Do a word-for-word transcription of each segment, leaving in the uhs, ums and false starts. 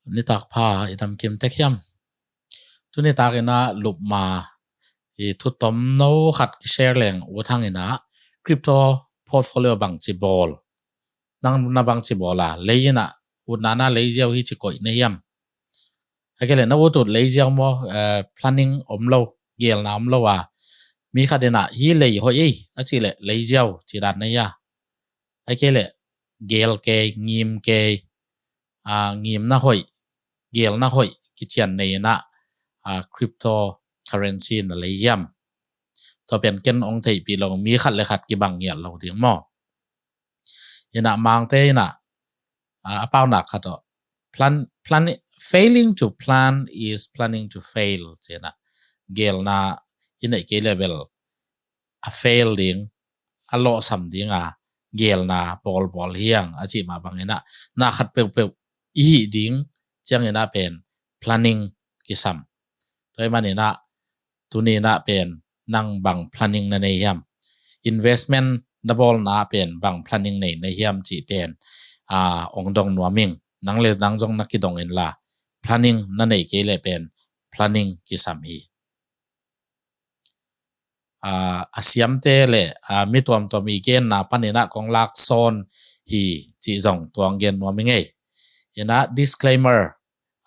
Nitak pha, i dam kim tek hiam? Tuni takin ah lupma i thu tomno khat kishare leng ut hangin ah crypto portfolio bangci bawl, nang na bangci bawl a, lei in ah utna na lei ziau hi ci koih na hiam? Ahih kei leh na ut ut lei ziau maw, eh, planning om lo, geelna om lo a, mi khat in ah hi lei hoih ei a cih leh lei ziau ci dan na hia? Ahih kei leh geel kei, ngim kei, ah, ngimna hoih, geelna hoih kician nei in ah, ah, crypto currency na lei hiam? Tua pen ken ong theihpih lo, mi khat le khat kibang ngial lo ding maw. In ah Mangte in ah, ah, a paunak khat aw, plan, plan, failing to plan is planning to fail ci in ah, geelna i neih kei leh bel a fail ding, a lawhsam ding a, geelna bawlbawl hi hang a cih mah bangin ah, na khat peuhpeuh i hih ding ciangin ah pen planning kisam. Tua ahih manin ah tuni in ah pen nang bang planning na nei hiam? Investment na bawlna ah pen bang planning nei na hiam cih pen, ah, ong dong nuam ing. Nang le nang zong na kidong inla, planning na neih kei leh pen planning kisam hi. Ah, a siamte le, ah, mi tuamtuam i genna panin ah kong laksawn hi cih zong tua ong gen nuam ing ei. In ah disclaimer,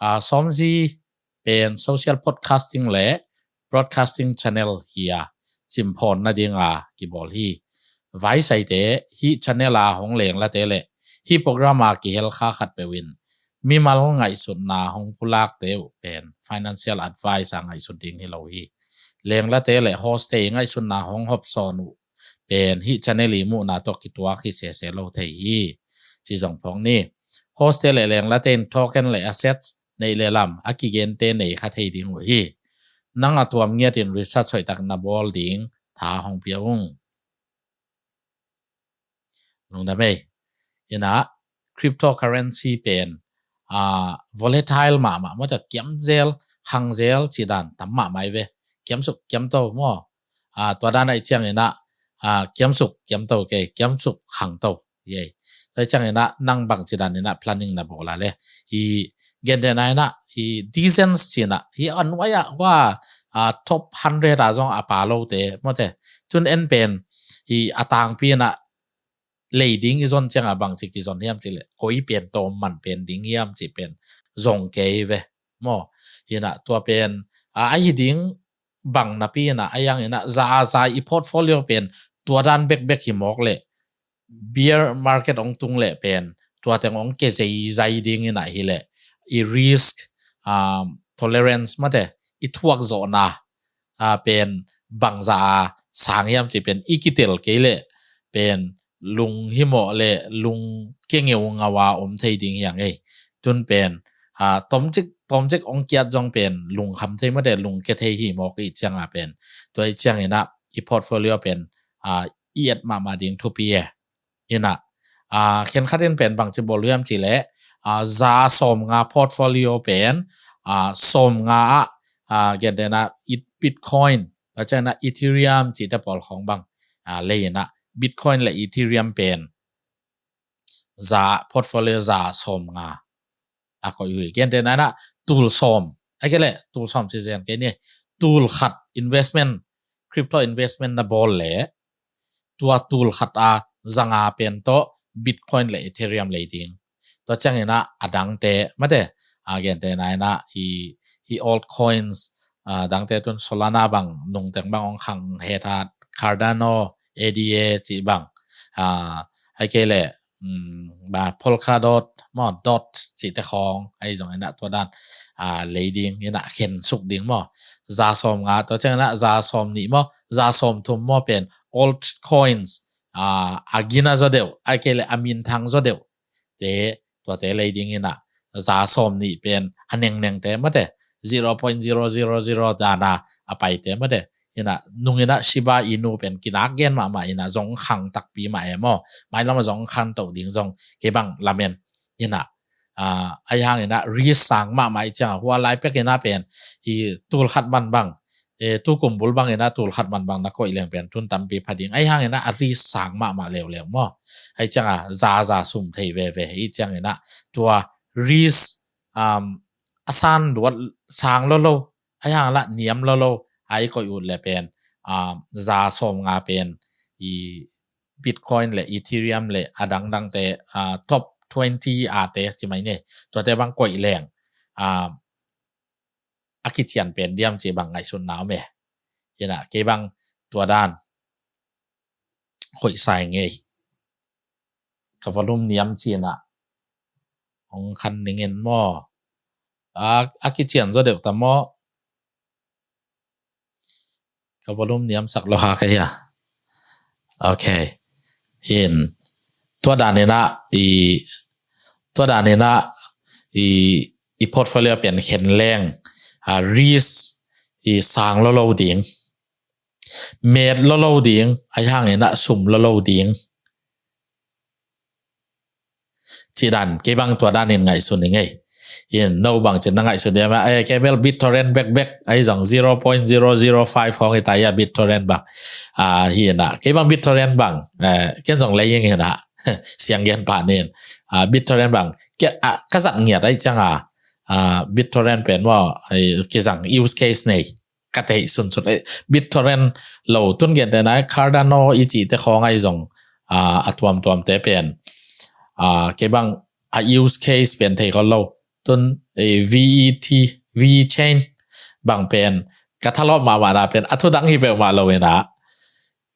ah, Sawmzi pen social podcasting le broadcasting channel hi a, cimphawn nading a kibawl hi. Vaisaite, hih channel a hong lenglate le hih program a kihel kha khatpeuh in mimal ngaihsutna hong pulakte uh pen financial advice a ngaihsut ding hi lo hi. Lenglate le hostte i ngaihsutna hong hopsawn uh pen hih channel i muhna tawh kituak hi sese lo thei hi, ci zong phawk ni. Hostte le lenglate in token le assets neih le lam a kigente nei kha thei ding uh hi. Nang a tuam ngiatin research hoihtak na bawl ding tha hong pia ung. Lungdam ei. In ah cryptocurrency pen, ah, volatile mahmah, mawte, kiamzel khangzel cih dan tam mahmah hi ve. Kiamsuk kiamto maw? Ah, tua dan ahih ciangin ah, ah, kiamsuk kiamto kei, kiamsuk khangto. Yei. Tua ahih ciangin ah nang bangci dan in ah planning na bawl a le, i gentehna in ah i decent ci in ah, hi a nuai ah hua, ah, top hundred a zong a pha lote, mawte, tun en pen i a tangpi in ah lei ding i zon ciang a bangci kizon hiam cih leh koi pen tawm man pen ding hiam cih pen zong kei ve maw. In ah tua pen, ah, a hi ding bang napi in ah, a hiang in ah za a za i portfolio pen tua dan bekbek hi mawk leh, bear market ong tung leh pen tua teng ong ke zeizai ding in ah hi leh, i risk, um, tolerance, mawte, i thuak zawhna, ah, pen bangza a sang hiam cih pen i kitel kei leh pen lung himawh le lung ke ngeungau a om thei ding hi hang ei. Tun pen, ah, tomcik tomcik ong kiat zong pen lungkham thei, mawte, lung ke thei hi mawk i ciang a pen, tua i ciangin ah i portfolio pen, ah, i et mahmah ding thupi e. In ah, ah, khenkhat in pen bangci bawl hiam cih leh, ah, za sawmnga portfolio pen, ah, sawmnga ah, ah, gentehna i Bitcoin, tua ciangin ah Ethereum cihte pawl khawng bang, ah, lei in ah Bitcoin le Ethereum pen za, portfolio za sawmnga a koih uh hi. Gentehna in ah tul sawm, ahih kei leh tul sawm ci zen kei ni, tul khat investment, crypto investment na bawl leh tua tul khat a zanga pen tawh Bitcoin le Ethereum lei ding. Tua ciangin ah a dangte, mawte, a gentehna in ah i, i altcoins, ah, dangte tun Solana bang nungteng bang ong khang het a, Cardano, A D A cih bang, ah, ahih kei leh, um, ba Polkadot maw, Dot cihte khawng ahi zongin ah tua dan, ah, lei ding in ah khensuk ding maw. Za sawmnga, tua ciangin ah za sawmnih maw, za sawmthum maw pen altcoins, ah, a gina zaw deuh, ahih kei leh a minthang zaw deuh te, tuate lei ding in ah, za sawmnih pen a nengnengte, mawte, zero point zero zero zero dan a a paite, mawte, in ah nung in ah Shiba Inu pen kinak gen mahmah in ah zong khang takpi mah e maw. Mailam a zong khang to ding zong kei bang lamen in ah, ah, ahi hang in ah risk sang mahmah i ciang a, hua lai pek in ah pen i tul khat man bang, eh, tu kum bul bang in ah tul khat man bang na koih leng pen tun tampi pha ding. Ahi hang in ah a risk sang mahmah leuleu maw. Ahi ciang a za za sum thei veve i ciang in ah tua risk um, a san duat sang lolo, a hang la niam lolo, a i koih ut le pen, um, za sawm nga pen i Bitcoin le Ethereum le a dangdangte, uh, top twenty ate ci mai ne, tuate bang koih leng, um, a kician pen diam ci bang ngaihsutna om e. Ina kei bang tua dan hoih sai ngei. Ka volume niam cina hong khan ning in maw? A, a kician zaw deuh ta maw? Ka volume niam sak lo ha ka hia. Ok. In tua dan ina i, tua dan ina i, i portfolio pen khen leng, a, risk i sang lo lo ding, met lo lo ding, a hang ina sum lo lo ding. Ci dan kei bang tua dan in ngaihsun i ngei. In no bang cin na ngaihsun dia ma, eh, kei bel BitTorrent bek bek, ai zong zero point zero zero five hong i ta ia BitTorrent bang. Ah, hi na kei bang BitTorrent bang, eh, ken zong lei ing hi na. Siang gen pa nin, ah, BitTorrent bang ke, ah, ka zat ngiat ai ciang a, ah, BitTorrent pen maw, ai, ki zang use case nei ka tei sun sun, eh, BitTorrent lo tun gen te nai Cardano i ci te khong ai zong, ah, a tuam tuam te pen, ah, kei bang a use case pen thei khol lo. Tun, eh, V E T, VeChain bang pen ka thalop mahmah na pen a thu dang hi peuhmah lo ina.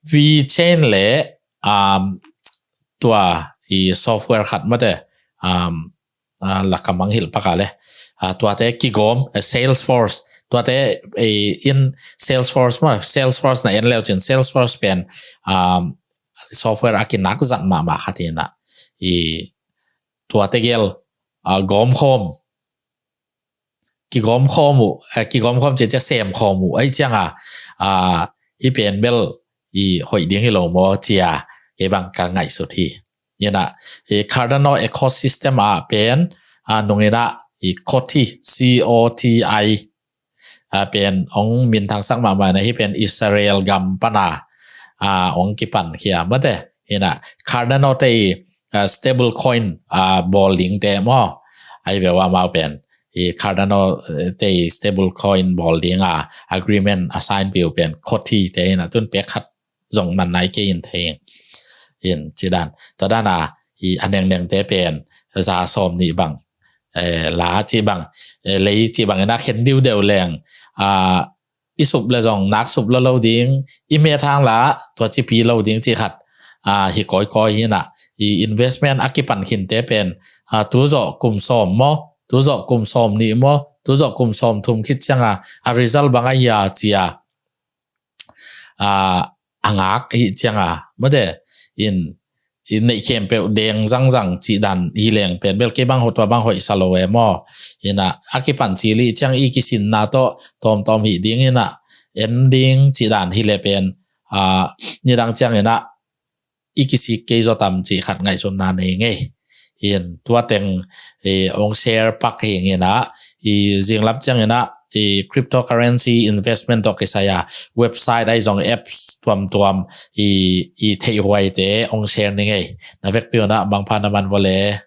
VeChain le, um, tua i software khat mate, um, ah, la ka mangngilh pak a le. Ah, tuate kigawm, eh, Salesforce. Tuate, eh, in Salesforce maw, Salesforce na en leu cin Salesforce pen, um, software a kinak zat mahmah khat hi na. I tuate gel, ah, gawm khawm. Kigawm khawm uh, eh, kigawm khawm cia cia sem khawm uh. Ai ciang a, ah, hi pen bel i hoih ding hi lo maw cia, kei bang ka ngaihsut hi. Ina, i Cardano ecosystem a pen, ah, nung ina i Coti, C O T I, ah, pen ong minthang sak mahmah na hi pen Israel gam pana, ah, ong kipan khia mate. Ina, Cardano te i, ah, stable coin, ah, bawl ding te maw. Ai ve wa mau pen i Cardano, eh, te i stable coin bawl ding a agreement a sign piu pen Coti te ina tun pek khat zong man nai kei in thei in ci dan. Tua dan a i a neng neng te pen za sawm nih bang, eh, la ci bang, eh, lei ci bang ina khen diu deuh leng, ah, i sup le zong nak sup lo lo ding, i met hang la tua ci pi lo ding ci khat, ah, hi koi koi hi na. I investment a kipan khin te pen, ah, tu zawh kum sawm maw, tu zawh kum sawm nih maw, tu zawh kum sawm thum khit ciang a, a result bang a ia cia, ah, a ngak hi ciang a, mate in, i neih khempeuh deng zangzang cih dan hi leng pen bel kei bang hoih tua bang hoih sa lo e maw. Ina a kipan ci li ciang i kisinna tawh tawmtawm hi ding ina en ding cih dan hi le pen, ah, nidang ciang ina i kisik kei zaw tam cih khat ngaihsutna nei ngei. In tua teng, eh, ong share pak hi ngina, i zinglam ciang ina, i cryptocurrency investment tawh kisai a website ai zong apps tuamtuam i, i theihhuai te ong share ni ngei. Na vekpi una bangpha na man vawle.